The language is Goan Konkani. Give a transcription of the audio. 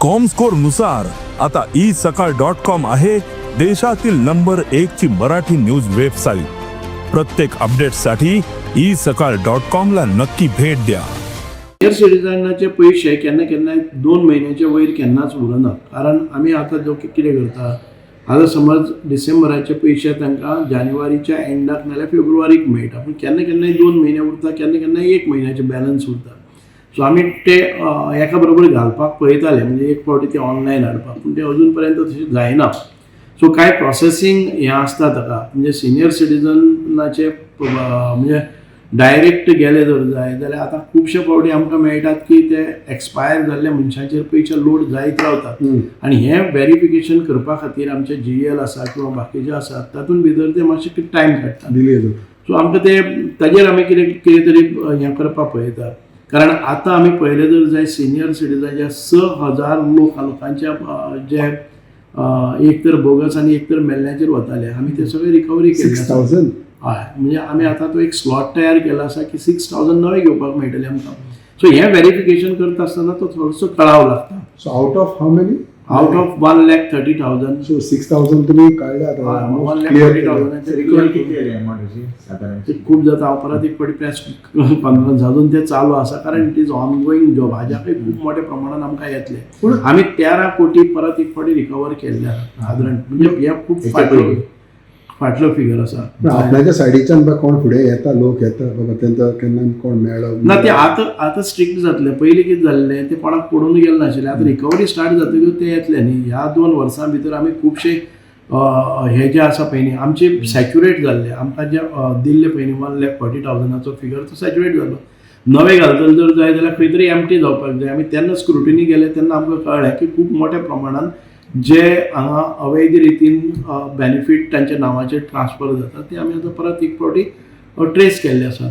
कॉमस्कोर नुसार आता ई सकाळ डॉट कॉम आहे देशातील नंबर एक ची मराठी न्यूज वेबसाईट. प्रत्येक अपडेटसाठी ई सकाळ डॉट कॉम ला नक्की भेट द्या. सिनियर सिटीजनाचे पयशे केन्ना केन्नाय 2 म्हयन्याचे वयर केन्नाच उरना, कारण आमी आतां जो कितें करता, आतां समज डिसेंबराचे पयशे तांकां जानेवारीच्या एंडाक नाल्यार फेब्रुवारीक मेळटा, पूण केन्ना केन्नाय 2 म्हयने उरता, केन्ना केन्नाय एक म्हयन्याचे बॅलन्स उरता. सो आमी ते एका बरोबर घालपाक पळयताले, म्हणजे एक फावटी ते ऑनलायन हाडपाक, पूण ते अजून पर्यंत तशें जायना. सो कांय प्रोसेसींग हें आसता ताका. म्हणजे सिनियर सिटीजनाचे म्हणजे डायरेक्ट गेले जर जाय जाल्यार आतां खुबशे फावटी आमकां मेळटात की ते एक्सपायर जाल्ल्या मनशांचेर पयशे लोड जायत रावतात आनी हें वेरिफिकेशन करपा खातीर आमचे जीएल आसा किंवा बाकीचे आसात, तातूंत भितर ते मातशे टायम काडटा. डिले जाता. सो आमकां ते ताजेर आमी कितें कितें तरी हें करपाक पळयता, कारण आतां आमी पळयलें जर जाय, सिनियर सिटीजनाच्या 6000 लोकांच्या जे एक तर बोगस आनी एक तर मेल्ल्याचेर वताले, आमी ते सगळे रिकवरी केल्ले सिक्स आसा. थावजंड? हय, म्हणजे आमी आतां तो एक स्लॉट तयार केला आसा की 6000 नवे घेवपाक मेळटले आमकां. सो हें वेरिफिकेशन करता आसतना तो थोडोसो कळाव लागता. So out of how many? Out of 1,30,000. So 6000 तुमी काडले वन आतां. लॅक क्लियर. Thirty thousand. रिकवरी कितली जाली अमाउंट अशी सादारण? ते खूब जाता. हांव परत एक फावटी प्रेस कॉन्फरन्स अजून ते चालू आसा, कारण it is ongoing job. हाज्याकय खूब मोठ्या प्रमाणान आमकां येतले. पूण आमी 13 कोटी परत एक फावटी रिकवर केल्ले आसा सादारण. म्हणजे हे खूब हेच्या फाटलो पयलीं. फाटलो फिगर आसा. पण आपल्याच्या सायडीच्यान बा कोण फुडें येता, लोक येता बाबा, तेंका केन्ना कोण मेळ्ळो? ना, ते आतां आतां स्ट्रिक्ट जातले. पयलीं कितें जाल्लें, ते कोणाक पडून गेले नाशिल्लें. आतां रिकवरी स्टार्ट जातकीच ते येतले न्ही. ह्या 2 वर्सां भितर आमी खुबशे हे जे आसा पळय न्ही, आमचे सॅच्युरेट जाल्ले. आमकां जे दिल्ले पळय न्ही 1,40,000चो फिगर, तो सॅच्युरेट जालो. नवे घालतले जर जाय जाल्यार खंय तरी एमटी जावपाक जाय. आमी तेन्ना स्क्रुटिनी गेले तेन्ना आमकां कळ्ळें की खूब मोठ्या प्रमाणान जे हांगा अवैध रितीन बेनिफीट तांच्या नांवाचेर ट्रान्सफर जाता, ते आमी आतां परत एक फावटी ट्रेस केल्ले आसा.